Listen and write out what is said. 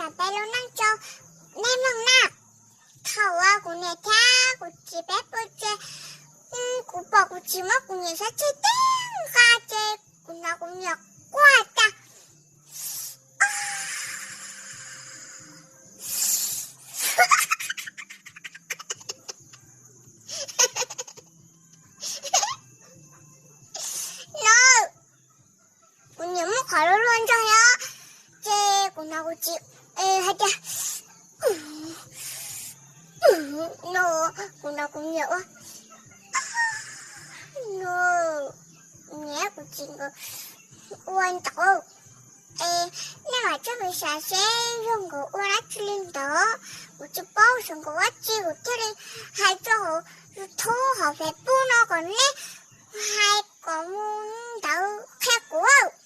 Peb lub neej tso nej mloog na. Thaum uas kuv niam thiab kuv txiv peb pw ces kuv pom kuv txiv muab kuv niam sab ceg tib nqa ces kuv hnov kuv niam quaj tas. No, kuv niam muaj qhov luag luag ntog os, ces kuv hnov kuv txiv hais tias, no, kuv hnov kuv niam ua, no, niam kuv txiv nkawd ua ntawd. Es nej mam coj mus xav seb yog nkawd ua dab tsi li ntawd, kuv tsis paub xyov nkawd ua tsi kuv thiaj li hais rau hauv YouTube hauv Facebook no kom nej hais kom mus ntawd qhia kuv.